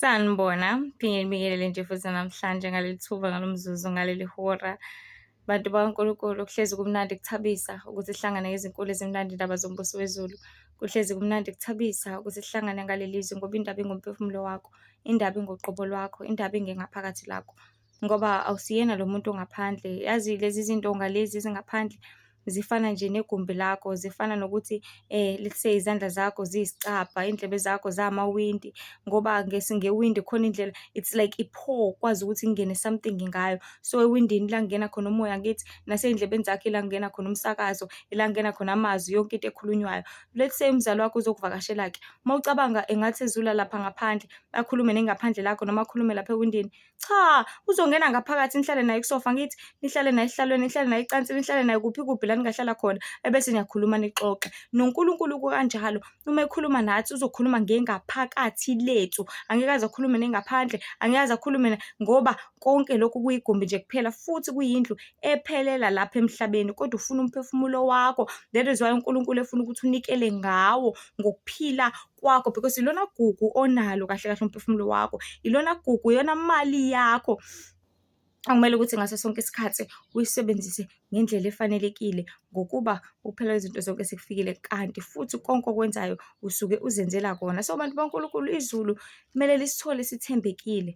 Sanibona, phinde ngibingelele nje futhi namhlanje ngaleli thuba, ngalo mzuzu, ngaleli hora. Bantu bakaNkulunkulu, kuhlezi kumnandi kuthabisa ukuthi sihlangane ngezinkulu ezimnandi indaba zombuso wezulu. Kuhlezi kumnandi kuthabisa ukuthi sihlangane ngaleli zwi ngoba indaba ingomphefumulo wakho, indaba ingoqobo lwakho, indaba ingengaphakathi lakho. Ngoba awusiyena lo muntu ongaphandle, yazi lezi zinto ngalezi ezingaphandle zifana nje negumbi lakho, zifana nokuthi let's say izandla zakho ziyisicabha, iy'ndlebe zakho zamawindi, ngoba ngewindi khona indlela, it's like i-pore, ukwazi ukuthi kungene something ngayo. So, ewindini ila kungena khona umoya angithi, nasey'ndlebeni zakho ila kungena khona umsakazo, ila kungena khona amazwi, yonke into ekhulunywayo. Let's say umzali wakho uzokuvakashela-ke, uma ucabanga engathi ezula lapha ngaphandle, akhulume nengaphandle lakho noma akhulume lapha ewindini, cha, uzongena ngaphakathi nihlale naye kusofa angithi, nihlale naye esihlalweni, nihlale naye ecansini, nihlale naye kuphi kuphi la ningahlala khona, ebese niyakhuluma nixoxe. NoNkulunkulu kukanjalo, uma ekhuluma nathi uzokhuluma ngengaphakathi lethu, angeke aze akhulume nengaphandle, angeke aze akhulume ngoba konke lokhu kuyigumbi nje kuphela futhi kuyindlu ephelela lapha emhlabeni, kodwa ufuna umphefumulo wakho. That is why uNkulunkulu efuna ukuthi unikele ngawo ngokuphila kwakho because ilona gugu onalo kahle kahle umphefumulo wakho, ilona gugu, iyona mali yakho okumele ukuthi ngaso sonke isikhathi uyisebenzise ngendlela efanelekile ngokuba ukuphela kwezinto zonke sekufikile kanti futhi konke okwenzayo usuke uzenzela kona. So bantu baNkulunkulu, izulu kumele lisithole sithembekile.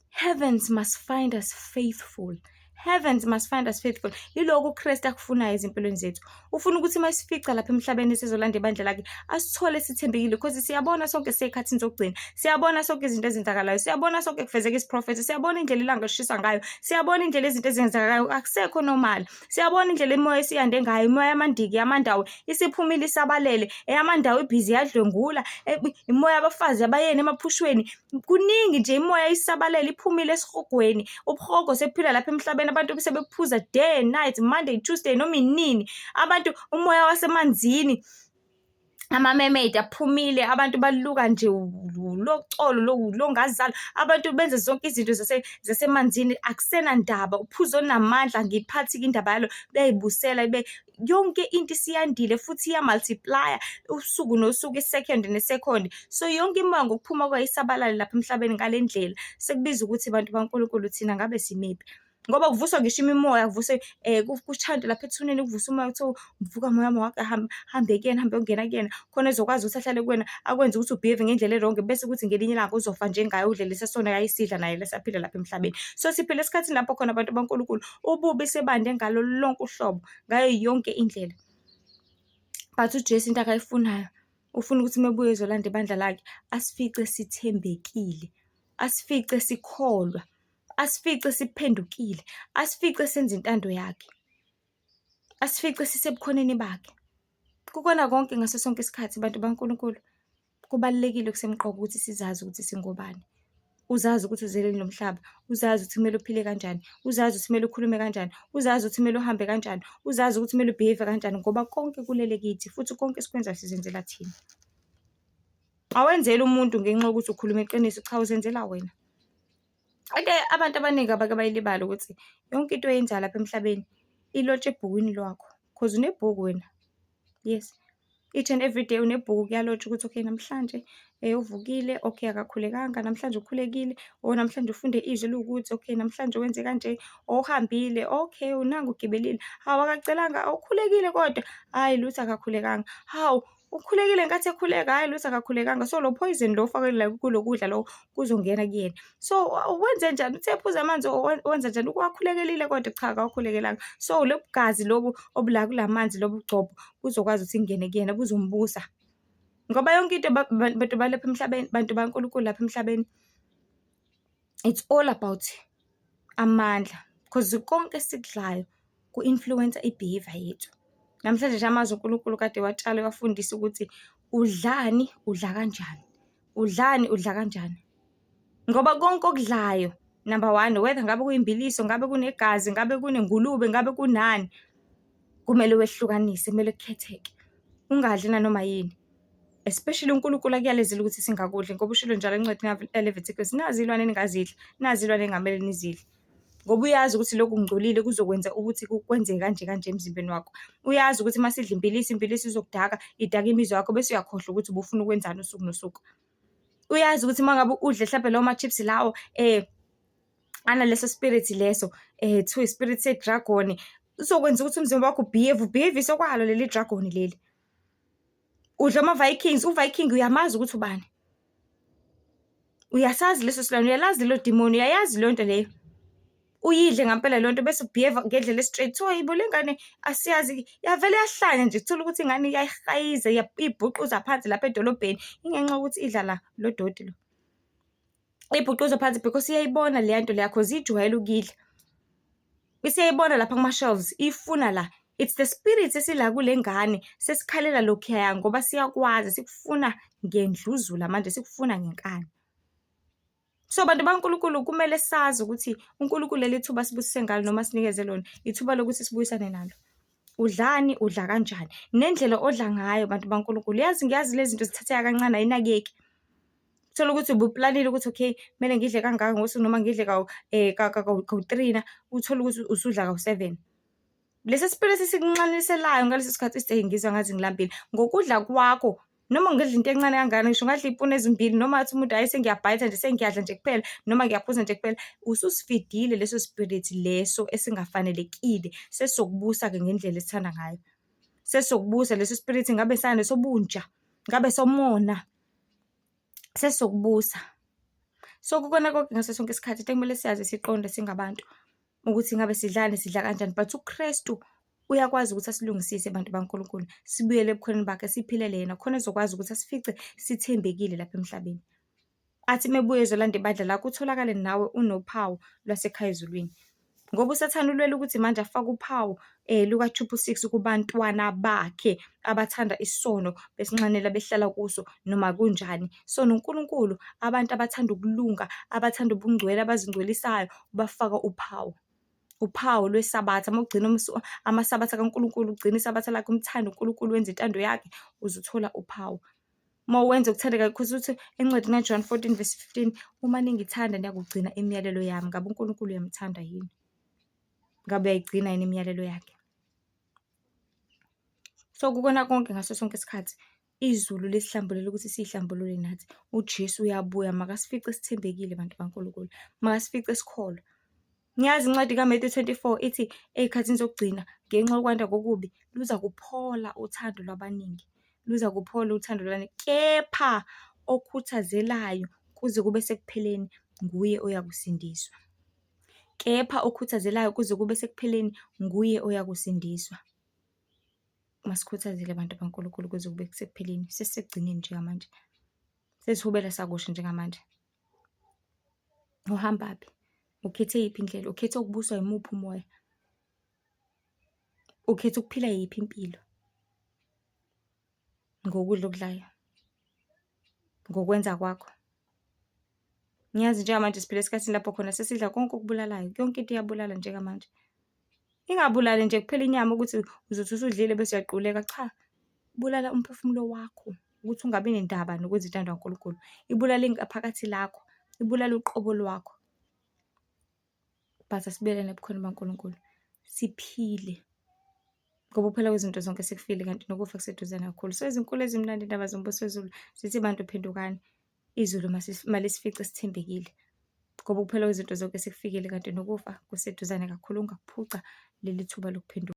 Heavens must find us faithful. Heavens must find us faithful. Yilokhu uKristu akufunayo ezimpilweni zethu. Ufuna ukuthi uma esifica lapha emhlabeni esizolanda ibandla lakhe, asithole sithembekile because siyabona sonke sey'khathini zokugcina. Siyabona sonke izinto ezenzakalayo. Siyabona sonke kufezeka isiprofetho. Siyabona indlela ilanga lishisa ngayo. Siyabona indlela izinto ezenzakalayo. Akusekho normal. Siyabona indlela imoya esiyande ngayo, imoya yamandiki yamandawo isiphumile isabalele, eyamandawo ibhizi yadlwengula, imoya yabafazi abayeni emaphushweni. Kuningi nje imoya isabalele iphumile esihogweni. Ubuhogo sebuphila lapha emhlabeni, abantu sebephuza day and night, Monday, Tuesday noma inini. Abantu umoya wasemanzini, ama-mermaid aphumile, abantu baluka nje locolo longazalo. Abantu benze zonke izinto zasemanzini, akusenandaba, uphuzo onamandla, angiyiphathi-ke indaba yalo, beyayibusela yonke into isiyandile futhi iya-multiply-a usuku nosuku, i-second ne-second. So yonke imoya ngokuphuma kwayo isabalale lapha emhlabeni ngale ndlela. Sekubiza ukuthi bantu baNkulunkulu thina ngabe simephi? Ngoba kuvuswa ngisho imimoya, kuvuswe kushantwe lapha ethuneni, kuvuswe umoya kuthiwa vuka moya wonke hambe kuyena, hambe uyongena kuyena, khona ezokwazi ukuthi ahlale kuwena, akwenze ukuthi u-behave ngendlela e-wrong, bese kuthi ngelinye ilanga uzofa njengaye udle lesi sona ayesidla naye lesaphila lapha emhlabeni. So siphila esikhathini lapho khona bantu baNkulunkulu ububi sebande ngalo lonke uhlobo, ngayo yonke indlela. But uJesu into akayifunayo, ufuna ukuthi uma ebuya ezolanda ibandla lakhe, asifice sithembekile, asifice sikholwa, asifice siphendukile, asifice senza intando yakhe, asifice sisebukhoneni bakhe. Kukona konke ngaso sonke isikhathi bantu baNkulunkulu, kubalulekile kusemqoka ukuthi sizazi ukuthi singobani. Uzazi ukuthi uzeleni lo mhlaba, uzazi ukuthi kumele uphile kanjani, uzazi ukuthi kumele ukhulume kanjani, uzazi ukuthi kumele uhambe kanjani, uzazi ukuthi kumele u-behave kanjani, ngoba konke kulele kithi futhi konke esikwenzayo sizenzela thina. Awenzeli umuntu ngenxa yokuthi ukhuluma iqiniso, cha uzenzela wena. Into abantu abaningi abake bayilibale ukuthi yonke into oyenzayo lapha emhlabeni ilotshwe ebhukwini lwakho, cause unebhuku wena. Yes, each and every day unebhuku kuyalotshwa ukuthi okay namhlanje uvukile, okay akakhulekanga, namhlanje ukhulekile, or namhlanje ufunde izwi eliwukuthi, okay namhlanje wenze kanje, or uhambile, okay nangu ugibelile, hawu akacelanga, ukhulekile kodwa, hhayi lutho akakhulekanga, hawu ukhulekile ngenkathi ekhuleka, hhayi lutho akakhulekanga. So lo poison lo ofakwe la kulo kudla lo kuzongena kuyena. So wenze njani? Uthe phuza amanzi wenza njani? Uwakhulekelile kodwa cha akawakhulekelanga. So lobu gazi lobu obula kula manzi lobu gcobho buzokwazi ukuthi kungene kuyena buzombusa. Ngoba yonke into bantu balapha emhlabeni, bantu baNkulunkulu lapha emhlabeni, it's all about amandla cause konke esikudlayo ku-influence-a i-behaviour yethu. Namhlanje nje amazwi uNkulunkulu kade watshala wafundisa ukuthi udlani, udla kanjani, udlani, udla kanjani. Ngoba konke okudlayo, number one, whether ngabe kuyimbiliso, ngabe kunegazi, ngabe kunengulube, ngabe kunani, kumele wehlukanise, kumele kukhetheke. Ungadli nanoma yini. Especially uNkulunkulu akuyalezile ukuthi singakudli ngoba ushilo njalo encwadini yaLeviticus, nazi iy'lwane eningazidla, nazi iy'lwane engamele nizidle. Ngoba uyazi ukuthi lokhu kungcolile kuzokwenza ukuthi kwenzeke kanje kanje emzimbeni wakho. Uyazi ukuthi uma sidla imbiliso, imbiliso izokudaka, idake imizwa yakho bese uyakhohlwa ukuthi ubufuna ukwenzani usuku nosuku. Uyazi ukuthi uma ngabe udle hlampe lawo ma-chips lawo analeso spirit leso, kuthiwa i-spirit se-dragon, uzokwenza ukuthi umzimba wakho u-behave, u-behave-ise okwalo leli dragon leli. Udla ama-Vikings, u-Viking uyamazi ukuthi ubani? Uyasazi leso silwane, uyalazi lelo dimoni, uyayazi leyo nto leyo. Uyidle ngampela leyo nto bese u-behave-a ngendlela e-straight. Kuthiwa hhayi bo le ngane asiyazi, yavele yahlanya nje, uthole ukuthi ingane iyayihayiza, iyibhuquza phansi lapha edolobheni, ingenxa yokuthi idla la lo doti lo. Ibhuquza phansi because iyayibona leya nto leya cause ijwayele ukuyidla. Isiyayibona lapha kuma-shelves, ifuna la. It's the spirit esila kule ngane, sesikhalela lokhuyaya ngoba siyakwazi, sikufuna ngendluzula manje, sikufuna ngenkani. So bantu bakaNkulunkulu kumele sazi ukuthi uNkulunkulu leli thuba asibusise ngalo noma asinikeze lona, ithuba lokuthi sibuyisane nalo. Udlani, udla kanjani? Nendlela odla ngayo bantu bakaNkulunkulu. Yazi ngiyazi lezi zinto zithatheka kancane ayinakeki. Uthole ukuthi ubuplanile ukuthi okay, kumele ngidle kangaka ngosuku noma ngidle kawu-three na, uthole ukuthi usudla kawu-seven. Lesi spirit esikunxaniselayo ngaleso sikhathi uthi eyi ngizwa ngathi ngilambile. Ngokudla kwakho, noma ungadla into encane kangakanani, ngisho ungadla iy'puni ezimbili noma athi umuntu hhayi sengiyabhayitha nje sengiyadla nje kuphela noma ngiyaphuza nje kuphela, ususifidile leso spirit leso esingafanelekile, sesizokubusa-ke ngendlela esithanda ngayo. Sesizokubusa leso spirit ngabe sani sobunja, ngabe somona, sesizokubusa. So kukona konke ngaso sonke isikhathi into ekumele siyazi siqonde singabantu ukuthi ngabe sidlani, sidla kanjani, but uKrestu uyakwazi ukuthi asilungisise bantu baNkulunkulu, sibuyele ebukhoneni bakhe, siphilele yena, khona ezokwazi ukuthi asifice sithembekile lapha emhlabeni. Athi uma ebuya ezolanda ibandla lakho, utholakale nawe unophawu lwasekhaya ezulwini. Ngoba uSathane ulwela ukuthi manje afake uphawu luka-triple six kubantwana bakhe abathanda isono, besinxanela behlala kuso noma kunjani. So noNkulunkulu abantu abathanda ukulunga, abathanda ubungcwele, abazingcwelisayo, ubafaka uphawu. Uphawu lwesabatha, uma ugcina amasabatha kaNkulunkulu, ugcina isabatha lakhe, umthande uNkulunkulu, wenze intando yakhe, uzothola uphawu. Uma wenza okuthandekayo, cause uthi encwadini kaJohn 14 verse 15, uma ningithanda niyakugcina imiyalelo yami. Ngabe uNkulunkulu uyamthanda yini? Ngabe uyayigcina yini imiyalelo yakhe? So kukona konke ngaso sonke isikhathi, izulu lisihlambulule ukuthi siyihlambulule nathi. UJesu uyabuya, makasifice sithembekile bantu baNkulunkulu, makasifice sikholwa. Ngiyazi incwadi kaMatthew 24 ithi ey'khathini zokugcina ngenxa yokwanda kokubi luza kuphola uthando lwabaningi, luza kuphola uthando lwabaningi. Kepha okhuthazelayo kuze kube sekupheleni nguye oyakusindiswa. Kepha okhuthazelayo kuze kube sekupheleni nguye oyakusindiswa. Masikhuthazele bantu baNkulunkulu kuze kube sekupheleni, sesisekugcineni njengamanje. Sesihubela sakusha njengamanje. Uhambaphi? Ukhethe yiphi indlela? Ukhethe ukubuswa yimuphi umoya? Ukhetha ukuphila yiphi impilo? Ngokudla okudlayo, ngokwenza kwakho. Ngiyazi njengamanje siphila esikhathini lapho khona sesidla konke okubulalayo, yonke into iyabulala njengamanje. Ingabulali nje kuphela inyama ukuthi uzothi usudlile bese uyaquleka, cha. Bulala umphefumulo wakho ukuthi ungabi nendaba nokwenza intando kaNkulunkulu. Ibulala ingaphakathi lakho, ibulala uqobo lwakho. But asibuyeleni ebukhoneni baNkulunkulu, siphile. Ngoba ukuphela kwezinto zonke sekufile kanti nokufa kuseduzane kakhulu. So izinkulu ezimnandi indaba zombuso wezulu zithi bantu phendukani, izulu malisifice sithembekile. Ngoba ukuphela kwezinto zonke sekufikile kanti nokufa kuseduzane kakhulu, ungakuphuca leli thuba lokuphenduka.